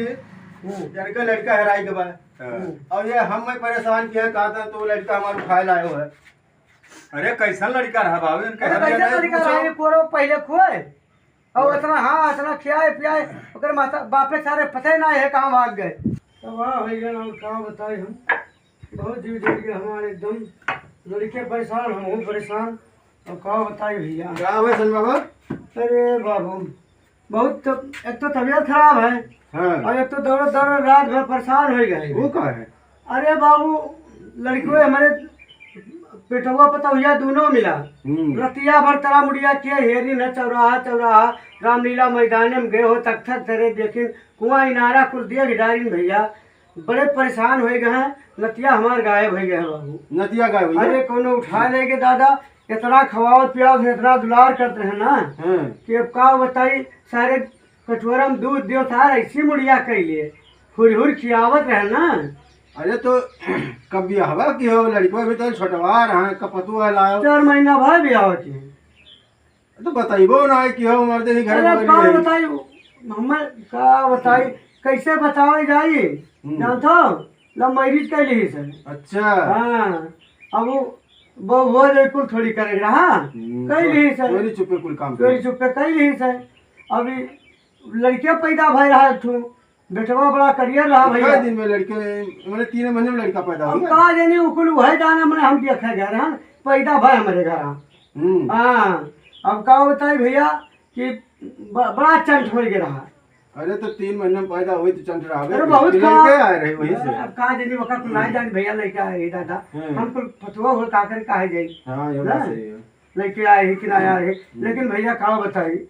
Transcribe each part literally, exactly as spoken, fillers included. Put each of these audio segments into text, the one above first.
हम्म। इनका लड़का हेराई के बा। हाँ। हम्म। और ये हम मैं परेशान किया, कहा था तो लड़का हमारा उठाए लायो है। अरे, कैसन लड़का रहा बाबू? इनके अरे, हमें कैसे नहीं लड़का पूछो। रहा? ये पूरा पहले खुए। और हाँ। इतना, हाँ, इतना खियाए पियाए, ओकर माता, बापे सारे पते ना है कहाँ भाग गए। तो वाह भैया, हम का बताई हम, बहुत जीव जल गया हमारे एकदम, लड़के परेशान, हम हूँ परेशान, और का बताई भैया। का हुआ सन बाबा? अरे बाबू, बहुत तो, एक तो तबीयत खराब है, हाँ। और एक तो दौड़त दौड़त रात भर परेशान हो गए। वो का है? अरे बाबू, लड़कियों हमारे पेटवा पतौहिया दोनों मिला। हम्म। रतिया भर तरा मुड़िया किया, हेरी न चौराहा चौराहा, रामलीला मैदान में गए हो, तक तक तरे देखिन, कुआं इनारा कुल दिया गिडारिन भैया। बड़े परेशान हो गए हैं, नतिया हमार गायब हो गया है बाबू। नतिया गायब हो गया? अरे कोनो उठा ले के दादा, इतना खवावत पियावत है, इतना दुलार करते हैं ना, हाँ। कि अब का बताई, सारे कटोरा में दूध दियो सार, ऐसी मुड़िया कैले, हुर हुर खियावत रहे ना। अरे तो कब बियाहवा की हो, लड़कवा भी तो छोटवा रहा, कब पतुआ लाओ? चार महीना भर बियाह के। तो बताइबो ना कि हो मर्दे ही घर अरे में का बैठी है। बताई, हमें का बताई, कैसे बतावे जाई? हम्म। जानत हो, love marriage कैली ही सर। अच्छा। हाँ, अब वो, वो, वो बिल्कुल थोड़ी करे रहा, हम्म, कैली ही सर। चोरी चुपे कुल काम चोरी करे। चुपे कैली ही सर। अभी लड़के पैदा भय रहा एक ठो, बेटवा बड़ा करियर रहा तो भैया। कै दिन में लड़के, मैंने तीन महीने में लड़का पैदा हो अब गया। का जानी, उ कुल वह जाने, मैंने हम देखे घर, हाँ, पैदा भय हमारे घर, हाँ। हम्म। हाँ, अब का बताई भैया कि ब-, बड़ा चंट हो गया रहा। अरे तो तीन महीने में पैदा हुई तो चंट रहा अरे बे, बहुत कि खा-, लड़के आए रहे वहीं से। अब का जानी, वक्त ना जान भैया, लड़के आए रहे दादा। हम्म। हम कुल फतुआ हो का करे, काहे जाई? हाँ, ये बात ना? सही है। लड़के आए रहे कि ना आए रहे, हम्म। लेकिन भैया का बताई,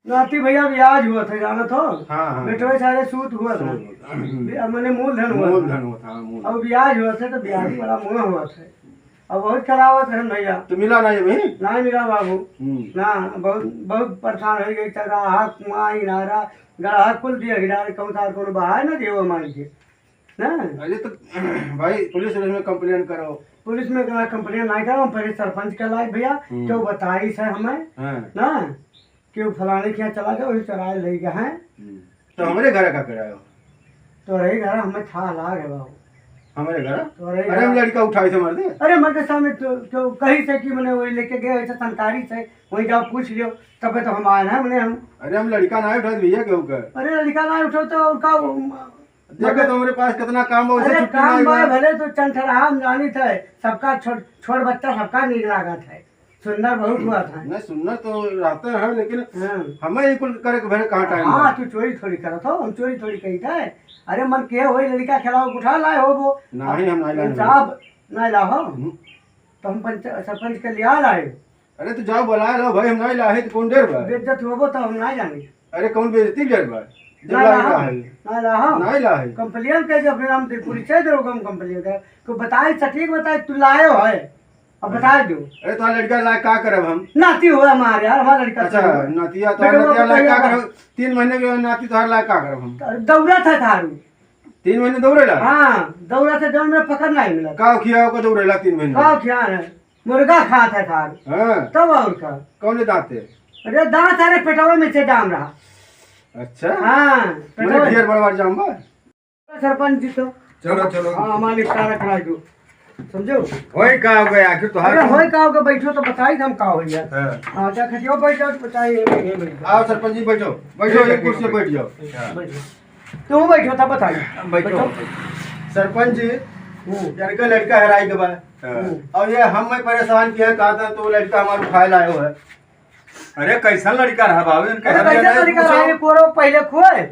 नाती भैया ब्याज हुआ था, जानत हो? हाँ, हाँ। बेटवे सारे सूत हुआ था। सूत हुआ था। बे-, मने मूलधन हुआ था। मूलधन हुआ था, हाँ, मूलधन। अब ब्याज हुआ था, तो ब्याज बड़ा मुँह हुआ था। अब बहुत करावत रहन भैया। तो मिला नहीं अभी? नहीं मिला बाबू। हम्म। ना, बहुत, बहुत परेशान हो गए, चौराहा, कुआं, इनारा, गड़हा कुल दिया, गिरा, कौन सा कौन बहाय ना दियो मार के। ना? अरे तो भाई, पुलिस उलिस में complain करो। पुलिस में कहा complain नहीं करो, हम पहले सरपंच के लाए भैया, हम्म। क्यों बताई से हमें? हाँ। ना? कि वो फलाने के यहाँ चला गया, वही चुराए ले गए हैं। हम्म। तो हमरे घर का करायो? तोरे घर हमें था लाग है बाबू। हमरे घर? तोरे अरे हम घर। लड़का उठाए थे मर्दे। अरे मर्दे सामने तो, तो कहीं से कि मने वही लेके गए, ऐसे संकारी से, वही जाओ पूछ लियो, तबे तो हम आए ना, मने हम। अरे हम लड़का ना उठाए भैया, केहू का। अरे लड़का ना उठाओ तो उनका, देखे तो हमरे पास कितना काम बा, उसे अरे छुट्टी काम नहीं बा, बा। भले तो चंट रहा, हम जानित है, सबका छोट, छोट बच्चा सबका नीक लागत है। सुंदर बहुत हुआ था। नहीं, सुंदर तो रहते हैं, लेकिन हाँ। हमें ये कुल करे के भरे कहाँ टाइम हाँ, बा? तू चोरी थोड़ी करत हो, हम चोरी थोड़ी कही थे। अरे, मन के वही लड़का खेलाओ, उठा लाए हो वो। नहीं, हम नहीं लाए। साहब, नहीं ला हो। हम्म। तो हम पंच, सरपंच के लिया लाए। अरे, तो जाओ, बुला लो भाई, हम नहीं लाए, तो कौन डर बा? बेइज्जत होबो, तो हम नहीं जाने। अरे, कौन बेइज्जती डर बा? जब नहीं लाए लाए हो, है। नहीं लाए हो। नहीं लाए। Complain कर, जब फिर हम पुलिस से दरोगा में complain कर, तो बताए, सटीक बताए, तू लाए हो है। अब बताए दो। अरे, तोहार लड़का लाए का करब हम? नाती हो हमारे यार, हमारा लड़का अच्छा, तो हो। नातिया, तोहार बेटवा नातिया लाए बताइए का आप। करब? तीन महीने के नाती तोहार लाए का करब हम? दौड़ा था थारू। तीन महीने दौड़ेला? हाँ, दौड़ा था, जौन में पकड़ नहीं मिला। का खियाओ का दौड़ेला तीन महीने? का खिया है? मुर्गा खात है थारू। हाँ। तब और का? कौन दांत है? अरे, दांत, अरे, पेटवा में से जाम रहा। अच्छा? हाँ, मुझे पेटवा ढेर बड़ बड़ जाम बा? सरपंच जी तो। चलो, चलो। हाँ, हमारे निपटारा करा दो। समझो? होई का हो गया आखिर तोहार अरे, काम? होई का हो गया, बैठो तो बताई हम का हो गया। हाँ। हाँ, जा खटियो बैठ जाओ तो बताई, ये, ये बैठ जाओ। आओ सरपंच जी, बैठो। बैठो, ठीक है, एक कुर्सी ठीक है। बैठ जाओ। हाँ। बैठो। तू बैठो तब बताई। बैठो। बैठो। सरपंच जी, हम्म। इनका लड़का हेराई के बा। हाँ। हम्म। और ये हम मैं परेशान किया, कहा था तो लड़का हमारा उठाए लायो है। अरे, कैसन लड़का रहा बाबू? इनके अरे, हमें कैसन नहीं लड़का पूछो। रहा? ये कोरो पहले खुए।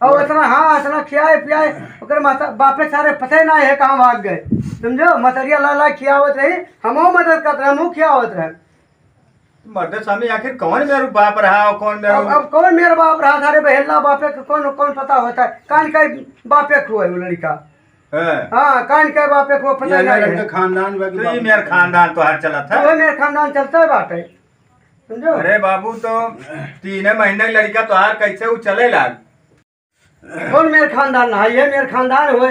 और हाँ। इतना, हाँ, इतना खियाए पियाए, ओकर माता, बापे सारे पते ना है कहाँ भाग गए। समझो, मतरिया ला ला खियावत रही, हमहू मदद करत रहे, हमहू खियावत रहे। मर्दे स्वामी, आखिर कौन मेरू बाप रहा और कौन मेरू अब, अब कौन मेरा बाप रहा? सारे बहेला बापे के कौन, कौन पता होता है? कान का बापे खुए वो लड़का। है। हाँ, कान का बापे खुए, पता ये नहीं लड़के है। खानदान बा कि तो ये बाप मेरा खानदान तो हर चला था। तो ये मेरा खानदान चलता है बाटे। समझो? अरे बाबू, तो तीन महीने के लड़का तोहार कैसे उ चले लाग? कौन मेर खानदान है? ये मेर खानदान हुए,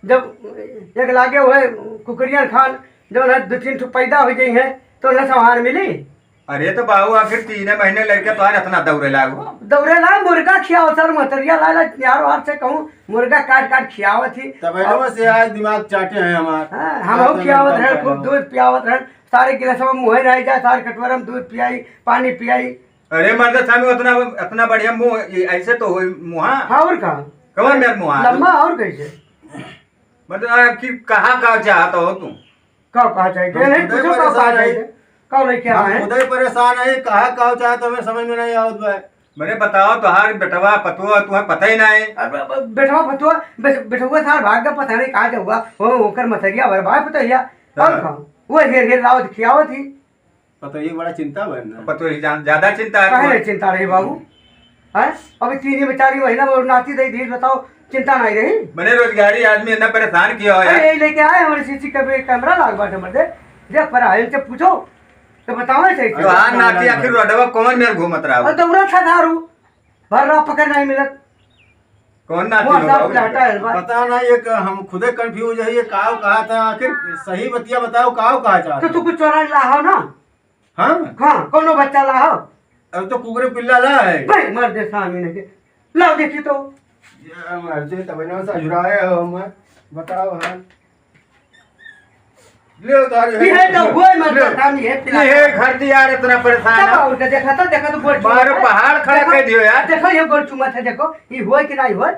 जब एक लागे हुए कुकरियन खान, जब ना दो तीन ठो पैदा हो गई हैं, तो ना संभार मिली। अरे तो बाबू, आखिर तीने महीने लड़के तोहार इतना दौड़े लागो। दौड़े लाग, मुर्गा खियावत सर, मतरिया लाला, यार वार से कहूँ, मुर्गा काट काट खियावत ही। तब एनवा से आज दिमाग चाटे हैं हमार। हाँ, हम आज खियावत दिमाग रहे, चाटे खूब हैं। दूध पियावत रहे, सारे गिलास में मुँहे रह जाए, सारे कटोरा में दूध पियाई, पानी पियाई। अरे मर्द स्वामी, उतना, इतना बढ़िया मुँह, ये ऐसे तो होई मुँहा। हाँ, और का? कवन मेर मुँहा? लम्बा और कैसे? मतलब, आ, कि कहा का चाहत हो तू? का कहा चाहिए? हम नहीं खुदे पूछो, का कहा परेशान चाहिए? है। का लेके हम आए हैं? खुदे परेशान है, कहा का चाहत हमें समझ में नहीं आवत बा। मने बताओ, तोहार बेटवा पतोह तुम्हें पता ही ना है। अब, अब बेटवा पतोह, बे-, बेटवा सार भाग का पता नहीं कहाँ जाऊगा। वो ओकर मसरिया भर भाई पतोहिया। और हाँ। का? वो हेर हेर लावत खियावत ही। पतोही बड़ा चिंता बा ना। पतोही जान-, ज्यादा चिंता है काहे तुम्हें। नहीं चिंता रही बाबू? हैं? अभी तीन ही में, चार ही महीना में नाती दे दी, बताओ, चिंता नहीं रही? मने रोजगारी आदमी इतना परेशान किया हो यार। अरे, यही लेके आए हमारे सीसी कैमरे, कैमरा लाग बाटे मर्दे। देख पर आए, इनसे पूछो, तो बताओ सही से। तो हाँ, नाती आखिर रोडवा कौन मेर घूमत रहा? और दौरा था दारू, भर रहा पकड़ नहीं मिलत। कौन नाती वो हो सब बाबू? लहटा है बा। पता ना, ये क-, हम खुदे confuse है, ये काव कहा था, आखिर सही बतिया बताओ, काव कहा चाहत तो तू हो? कुछ चोरा ला हो ना? हाँ? हाँ, कौनो बच्चा ला हो? अब तो कुकुरे पिल्ला ला है। भाई, मर दे सामने के। लाओ देखी तो। ये मर दे, तब ना ससुराए हो हम। बताओ हाल। ले उतार, ये है तो हुआ ही मर ले। दे सामने, ये पिला ये दे। घर दिया यार, इतना परेशान तब है। और के देखा तो, देखा तो गोड़ मारो चुमा है। पहाड़ खड़ा देखो, कर दियो यार। देखो ये गोड़ चुमा था, देखो, ये हुआ कि नहीं हुआ?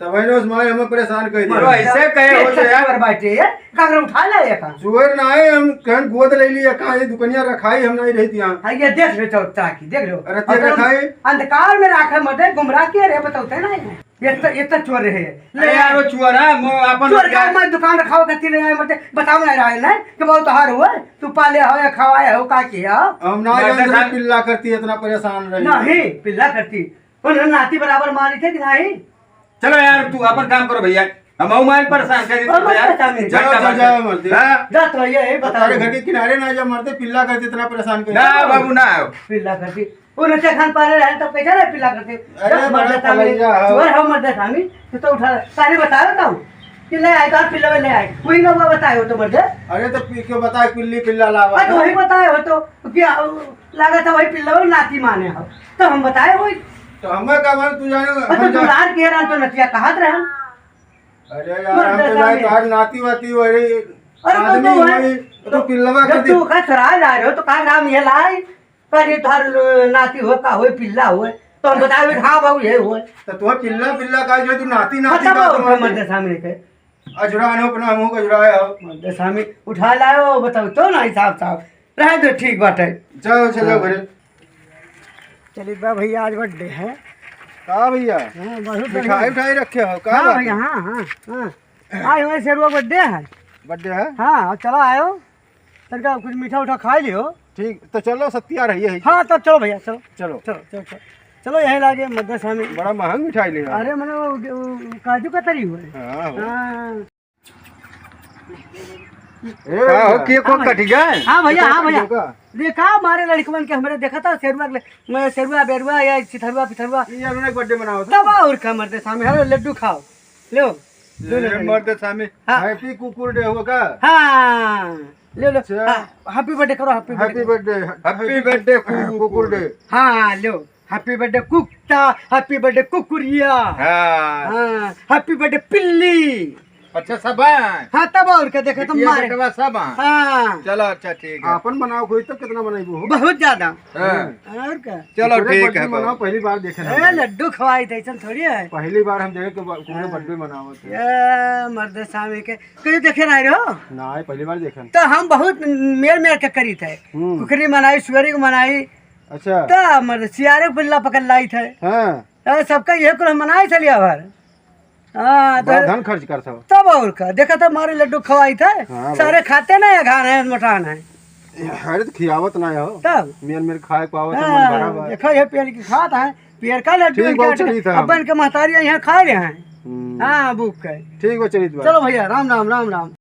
तब है ना उस मारे हमें परेशान कर दिया। तो ऐसे कहे हो तो यार। पर बाटे ये, कांगड़ा उठा ले ये का। सुअर ना आए, हम कहन गोद ले लिया, कहाँ ये दुकनिया रखाई, हम नहीं रहती यहाँ। हाँ, ये देख ले चौक चाकी, देख लो। अरे, तेरे अगर रखाई। अंधकार में राखे मत दे, गुमराह किए रे, बताओ ते ना ये। ये तो, ये तो चोर रहे। अरे यार, वो चोर है, वो अपन चोर का क्या? मैं दुकान रखाओ, कहती ले आए, मत बताओ ना रहा है ना कि बहुत हार हुआ, तू पाले हो या खवाए हो, का किया? हम ना मर्द जानते साहब। पिल्ला करती, इतना परेशान रही। नहीं, पिल्ला करती। उन्होंने नाती बराबर मारी थे कि नहीं? चलो यार, तू अपन काम करो भैया, हम हमारे परेशान कर और मत यार। परेशान नहीं। जाओ, जाओ, जाओ, मर्दे। हाँ? जा तो भैया, ये बता अरे दो। घर के किनारे ना जा मर्दे, पिल्ला करती इतना परेशान कर। ना बाबू, ना आओ। पिल्ला करती। वो नचे खान पाले रहे तब कैसे रहे पिल्ला करती? अरे जब बड़ा मर्दे सामने पलैया हो। चोर हो मर्दे सामने, तू तो उठा, सारे बता देता हूँ कि ले आए, कहाँ पिल्ला ले आए? वही लोग बताए हो तो मर्दे। अरे तो पी के बताए, पिल्ली पिल्ला लावा। अरे तो वही बताए हो तो, तो क्या, लागत है वही पिल्ला नाती माने हो। तो हम बताए वही। तो हमें का मालूम, तू जाने, अरे तो हम जा- दुलार के रहन तो नतिया कहत रहन। अरे यार, मर्द हम तो जाए सामने। तोहार नाती वाती हो, अरे अरे तो आदमी तू है, हो, तो पिल्लवा जब के तू दे- ओकर सराय ला रहे हो, तो कहा नाम ये लाई, पर ये तोहार नाती हो, का होए, पिल्ला होए, तो हम बताए, हाँ बाबू, ये होए। तो तोहार पिल्ला, पिल्ला का जो तू नाती, नाती बताओ का तो ओकर मर्द सामने के। अजुरान हो, अपना मुंह अजुराए हो। मर्द सामने उठा लाओ, बताओ तो ना हिसाब साहब। रह दो, ठीक बाटे। जाओ, चलो हाँ। घरे। चलित बा भैया, आज birthday है। का भैया? हाँ, बहुत बढ़िया। मिठाई उठाई रखे हो का हाँ बात भैया, है? हाँ, हाँ, हाँ। आज हमारे शेरुआ birthday है। Birthday है? हाँ, और चला आयो। तनका कुछ मीठा उठा खा लियो। ठीक, तो चलो, सत्या रही है। हाँ, तब चलो भैया, चलो। चलो। चलो, चलो, चलो। चलो, यहीं लागे मर्द सामने। बड़ा महंग मिठाई ले आए। अरे, मने वो, वो काजू कतरी हुए। हाँ, हो। हाँ। ए, का हो, cake हो हाँ कट गया? हाँ भैया, हाँ भैया। देखा हमारे लड़कवन के, हमरे देखा था, शेरुआ के ले-, मैं शेरुआ, बेरुआ या चिथरुआ, पिथरुआ। ये हमने birthday मनाओ था। तब और का मर्द सामने, हेलो, लड्डू खाओ। लो, लो, लो, लो। मर्द सामने, हाँ। Happy कुकुर day हुआ का? हाँ, ले लो। अच्छा। हाँ, happy birthday करो, happy birthday Happy करो। Birthday, happy birthday, कुकुर। Day। हाँ, लो। Happy birthday कुत्ता, happy birthday कुकुरिया। हाँ। हाँ, happy birthday पिल्ली। अच्छा, सब है? हाँ, तब और का, देखो तो बिटिया मारे। बेटवा सब है? हाँ। चलो, अच्छा, ठीक है। आपन बनाओ कोई तो कितना बनाई वो? बहुत ज्यादा। हाँ। और का? चलो, पूरे ठीक birthday है, मनाओ, बाबू। पहली बार देखे ना ए, हम। लड्डू खवाई थे, ऐसन थोड़ी है। पहली बार हम देखे कि बा-, कुकुर हाँ। Birthday मनावत है। ए, मर्द सामने के, कहीं देखे ना रहो? ना, पहली बार देखे। तो हम बहुत मेर मेर के करी थे। हम्म। कुकरी मनाई, सुअरी को मनाई, अच्छा। त मर्द सियारे के पिल्ला पकड़ लाई थे। हाँ। अरे सबका ये कुल हम मनाए चलिया भर। हाँ, तो बड़ा धन खर्च करत हो। तब और का, देखा था मारे लड्डू खवाई थे। हाँ, सारे भाई। खाते ना है, घान है, मोटान है। अरे तो खियावत ना हो। तब? मेर मेर खाए पावत है, मन हाँ, भरा बा। देखो ये पेड़ की खात है, पेड़ का लड्डू ठीक बा, इनका चलित है। अपन के महतारी यहाँ खा रहे हैं। हम्म। हाँ, भूख के। ठीक बा, चलित बा। चलो भैया, राम राम, राम राम।